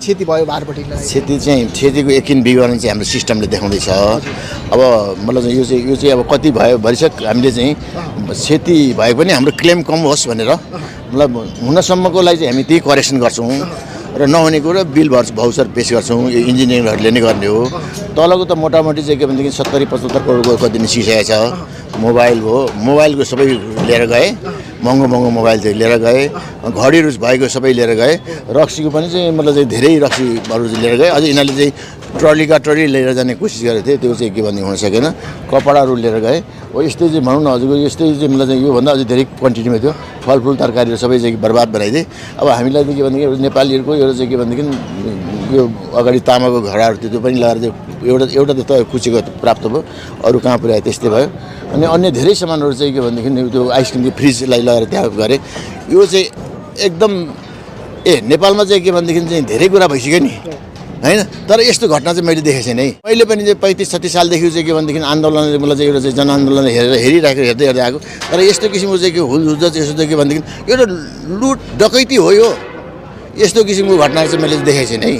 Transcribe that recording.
क्षति भयो भारपट्टि क्षतिको एकिन विवरण चाहिँ हाम्रो सिस्टमले देखाउँदैछ। अब मतलब यो चाहिँ अब कति भयो भरिसक हामीले चाहिँ क्षति भए पनि हाम्रो क्लेम कम होस् भनेर मतलब हुनसम्मको लागि चाहिँ हामी त्यही करेक्सन गर्छौँ र नहुने कुरो बिल भाउचर पेश गर्छौँ। यो इन्जिनियरहरूले नै गर्ने हो। तलको त मोटामोटी चाहिँ के भनेदेखि 70-75 करोडको कति निस्किसकेको छ। मोबाइल हो, मोबाइलको सबै लिएर गए, महँगो मोबाइल चाहिँ लिएर गए, घडीहरू भएको सबै लिएर गए। रक्सीको पनि चाहिँ मतलब चाहिँ धेरै रक्सीहरू लिएर गए। अझै यिनीहरूले चाहिँ ट्रली लिएर जाने कोसिस गरेको थिए, त्यो चाहिँ के भन्ने हुन सकेन। कपडाहरू लिएर गए। हो यस्तै चाहिँ भनौँ न हजुरको यस्तै चाहिँ मतलब चाहिँ योभन्दा अझै धेरै क्वान्टिटीमा थियो। फलफुल तरकारीहरू सबै चाहिँ बर्बाद बनाइदिए। अब हामीलाई चाहिँ के भनेदेखि नेपालीहरूको एउटा चाहिँ के भनेदेखि यो अगाडि तामाको घडाहरू त्यो पनि लगाएर चाहिँ एउटा त कुचेको प्राप्त भयो, अरू कहाँ पुर्यायो त्यस्तै भयो। अनि अन्य धेरै सामानहरू चाहिँ के भनेदेखि त्यो आइसक्रिमको फ्रिजलाई लगाएर त्यहाँ गरेँ। यो चाहिँ एकदम नेपालमा चाहिँ के भनेदेखि चाहिँ धेरै कुरा भइसक्यो नि हैन। तर यस्तो घटना चाहिँ मैले देखेको छैन है। मैले पनि चाहिँ 35-36 सालदेखि चाहिँ के भनेदेखि आन्दोलनले मलाई चाहिँ एउटा चाहिँ जनआन्दोलन हेर्दै आएको। तर यस्तो किसिमको चाहिँ के हुलहुल्ल यस्तो चाहिँ के भनेदेखि एउटा लुट डकैती हो। यो यस्तो किसिमको घटना चाहिँ मैले देखेको छैन है।